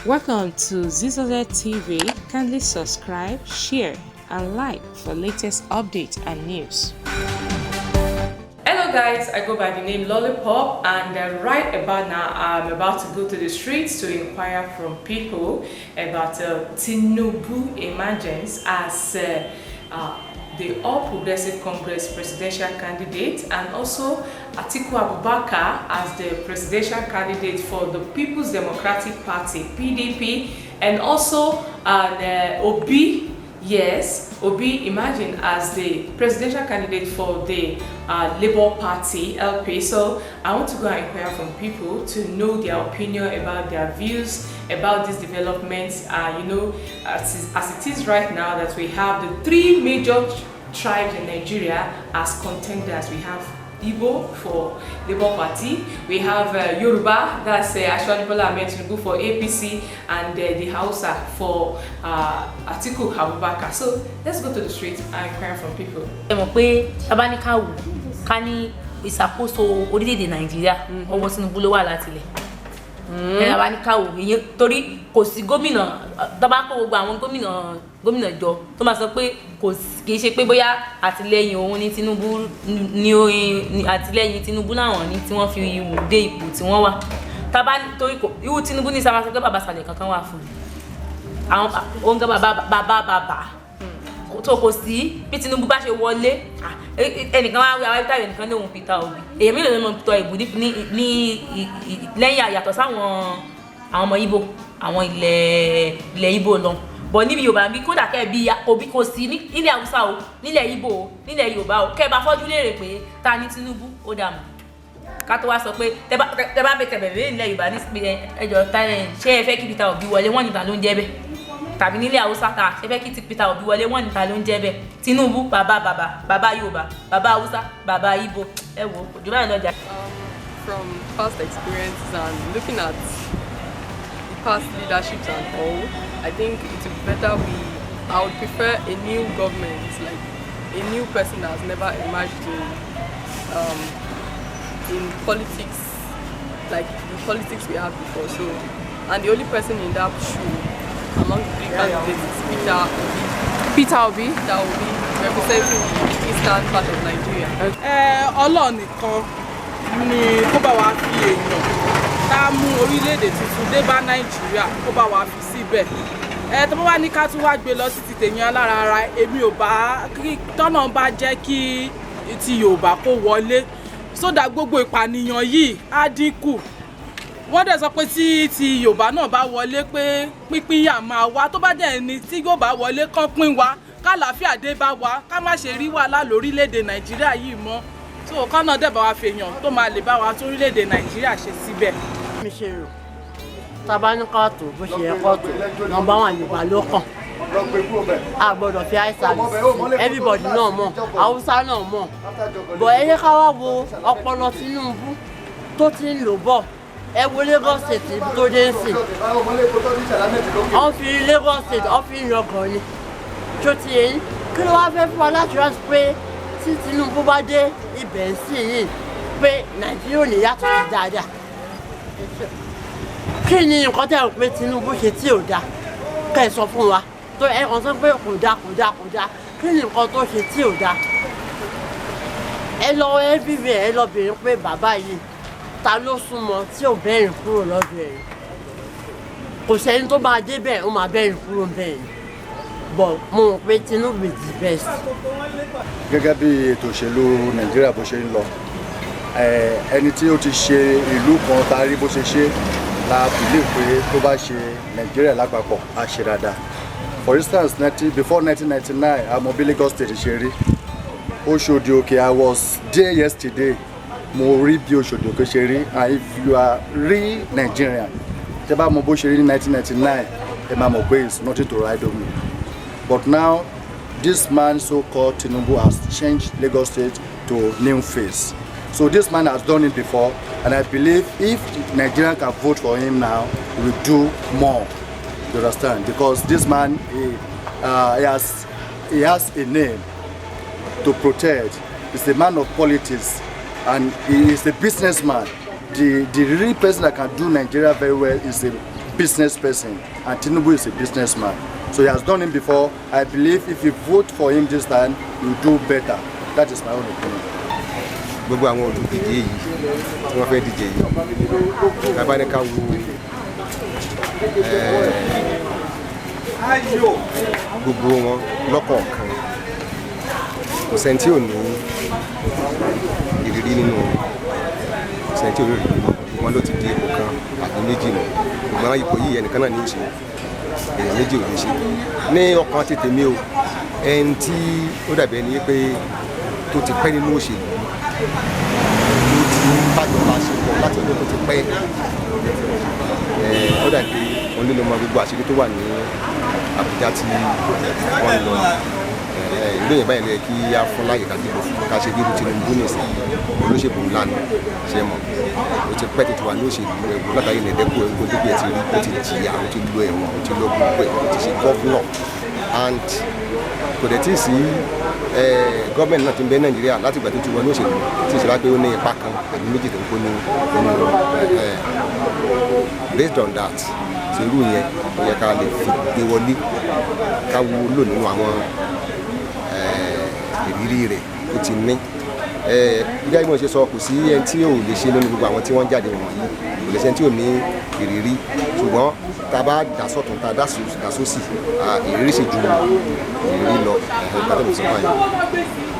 Welcome to Zizoze TV. Kindly subscribe, share, and like for latest updates and news. Hello guys, I go by the name Lollipop, and right about now I'm about to go to the streets to inquire from people about Tinubu emergence as the All Progressive Congress presidential candidate, and also Atiku Abubakar as the presidential candidate for the People's Democratic Party, PDP, and also Obi. Yes, Obi imagine as the presidential candidate for the Labour Party, LP. So I want to go and inquire from people to know their opinion about their views about these developments. As it is right now that we have the three major tribes in Nigeria as contenders. We have Igbo for Labour Party, we have Yoruba, that's Asiwaju Bola Ahmed Tinubu for APC, and the Hausa for Atiku Abubakar. So let's go to the street and inquire from people. Ẹ mọ̀ pé tá ní ká wò ká ní ìṣàkóso orílẹ̀-èdè Nàìjíríà, ọwọ́ Tinubu ló wà látilẹ̀. Ẹ bá ní ká wò ìyẹn, torí kò sí gómìnà tó bá kó gbogbo àwọn gómìnà gómìnà jọ tó máa sọ pé kò kì í ṣe pé bóyá àtìlẹ́yìn òun ní Tinubu ní ní àtìlẹ́yìn Tinubu láwọn ní tí wọ́n fi dé ipò tí wọ́n wà. Tá bá torí kò irú Tinubu ní sábà sọ pé bàbá sàlẹ̀ kankan wà fún un, àwọn òun gan bàbá bàbá bàbá tó kò sí bí Tinubu bá ṣe wọlé. Ẹnìkan wá wí àwọn ẹbí ẹnìkan ní òun Peter Obi, èyàn mélòó ló mọ Peter Obi ní lẹ́yìn yàtọ̀ sáwọn àwọn ọmọ Ìgbò, àwọn ilẹ̀ Ìgbò lọ bọ̀ níbi Yorùbá bí kódà kẹ́ bí Obi kò sí nílẹ̀ Haúsá o, nílẹ̀ Ìgbò o, nílẹ̀ Yorùbá o. Kẹ́ ẹ bá fọ́jú léèrè pé ta ní Tinubu, ó dà mọ́. Ká tó wá sọ pé tẹ bá bẹ tẹ̀bẹ̀ bẹ́ẹ̀ nílẹ̀ Yorùbá ní ẹjọ́ ta ṣé ẹ fẹ́ kí Peter Obi wọlé, wọ́n níta ló ń jẹ́ bẹ́ẹ̀, tàbí nílẹ̀ Haúsá ta ṣe fẹ́ kí ti Peter Obi wọlé, wọ́n níta ló ń jẹ́ bẹ́ẹ̀. Tinubu, bàbá bàbá bàbá Yorùbá, bàbá Haúsá, bàbá Ìgbò. Ẹ wò kò jù báyìí lọ́jà. From past experiences and looking at the past leaderships and all, I think it would be better I would prefer a new government, like a new person that has never emerged in politics, like the politics we had before. So, and the only person in that shoe among the three candidates is Peter Obi. Peter Obi. Peter Obi, representing the eastern part of Nigeria. Ẹ Ọlọ́run nìkan ni kó bá wa fi èèyàn tá a mú orílẹ̀-èdè tuntun dé bá Nàìjíríà, kó bá wa fi síbẹ̀. Ẹ tó bá wá ní ká tún wá gbé lọ sí ti tèèyàn alára ara, èmi ò bá kí tọ́nà bá jẹ́ kí ti Yorùbá kó wọlé sódà gbogbo ìpànìyàn yìí á dínkù. Wọ́n dẹ̀ sọ pé tí ti Yorùbá náà bá wọlé pé pínpín yà máa wá. Tó bá dẹ̀ ní tí yóò bá wọlé, kán pín wa, kálàáfíà dé bá wa, ká má ṣe rí wàhálà lórílẹ̀‐èdè Nàìjíríà yìí mọ́. So kọ́nà dẹ̀ bá wa fèèyàn tó máa lè bá wa tó orílẹ̀‐èdè Nàìjíríà ṣe síbẹ̀. Mi ṣe rò, tá a bá ní ká tó bó ṣe yẹ kó tó, number one, Yorùbá ló kàn. A gbọ́dọ̀ fi eye service. Everybody náà mọ̀, Haúsá náà mọ̀ bọ̀. Ẹ yẹ ká wá wo ọpọlọ Tinubu tó ti ń lò bọ̀. Ẹ wo Lagos State, ibi tó dé ń sìn, wọ́n fi Lagos State, wọ́n fi ń yangàn ni. Tó ti yẹ yín, kí ló wá fẹ́ fún wa láti rántí pé tí Tinubu bá dé ibẹ̀ ń sìn yìí pé Nàìjíríà ò ní yàtọ̀ sí dáadáa? Kí ni nǹkan tẹ́ ò pé Tinubu ṣe tí ò dáa? Kẹ́ ẹ sọ fún wa. Tó ẹ kàn sọ pé kò dáa, kò dáa, kò dáa, kí ni nǹkan tó ṣe tí ò dáa? Ẹ lọ everywhere, ẹ lọ bèèrè pé bàbá yìí, ta ló súnmọ́ tí ò bẹ́rìn kúrò lọ́dọ̀ ẹ̀? Kò sẹ́ni tó máa dé bẹ́ẹ̀ ó máa bẹ́rìn kúrò bẹ́ẹ̀ ni. But mo rò pé Tinubu is the best. Gẹ́gẹ́ bí ètò òṣèlú Nàìjíríà bó ṣe ń lọ, ẹni tí ó ti ṣe ìlú kan tá a rí bó ṣe ṣe la believe pé tó bá ṣe Nàìjíríà lápapọ̀, á ṣe dáadáa. For instance, 19, before 1999, àmọ́ bí Lagos State ṣe rí. Oṣòdì Òkè, I was there yesterday, mo rí bí Oṣòdì Òkè ṣe rí. And if you are real Nigerian, tẹ́ bá mọ bó ṣe rí ní 1999, ẹ máa mọ̀ pé it's nothing to write home. But now this man so-called Tinubu has changed Lagos State to new face. So this man has done it before, and I believe if Nigeria can vote for him now, he will do more. You understand? Because this man, he has a name to protect. He's a man of politics, and he is a businessman. The real person that can do Nigeria very well is a business person, and Tinubu is a businessman. So he has done it before. I believe if you vote for him this time, you do better. That is my own opinion. Gbogbo àwọn olùdíje yìí tí wọ́n fẹ́ díje yìí, bàbá ní ká wo gbogbo wọn lọ́kọ̀ọ̀kan, kò sẹ́ni tí ò ní ìrírí nínú wọn, kò sẹ́ni tí ò ní ìrírí nínú wọn ló ti di ipò kan àbí méjì nù. Ṣùgbọ́n ipò yìí, ẹnìkan náà ní í ṣe, èèyàn méjì ò ní ṣe. Ní ọkàn ti tèmi o, ẹni tí ó dàbí ẹni pé tó ti pẹ́ nínú òṣèlú, tó ti ń bàjọba ṣe pọ̀ láti ọdún tó ti pẹ́, ó dàbí òun ló mọ gbogbo àṣírí tó wà ní Àbújá tí wọ́n ń lọ. Ìlú yẹn báyìí ló yẹ kí á fún láyè ká dìbò fún, ká ṣe bíbu Tinubu nìsín. Olóṣèlú ńlá ni ṣe mọ̀, ó ti pẹ́ tètè wà ní òṣèlú ẹ̀gbọ́n látàrí NADECO, ẹ̀gbọ́n tó bí ẹ̀ ti rí, ó ti jìyà, ó ti lo ẹ̀wọ̀n, ó ti lọ gbogbo ẹ̀, ó ti ṣe governor, and kò dẹ̀ tí ì sí gọ́ọ̀mẹ̀ntì náà ti ń bẹ Nàìjíríà láti ìgbà tó ti wọ ní òṣèlú tí ìṣèlú pé ó ní ipa kan àbí méjì tó ń kó ní inú. Based on that, ṣe irú yẹn ó yẹ ká lè fi gbé wọlé, ká wo lò nínú àwọn ìrírí rẹ̀ ó ti ní. Gẹ́gẹ́ bí mo ṣe sọ, kò sí ẹni tí ò lè ṣe nínú gbogbo àwọn tí wọ́n jáde wọ̀nyí, kò lè ṣe ẹni tí ò ní ìrírí. Ṣùgbọ́n tá a bá dà sọ́tún, tá a dà sósì, ìrírí ṣe ju ìrírí lọ. Ẹ̀hìn kátó mi sọ báyìí.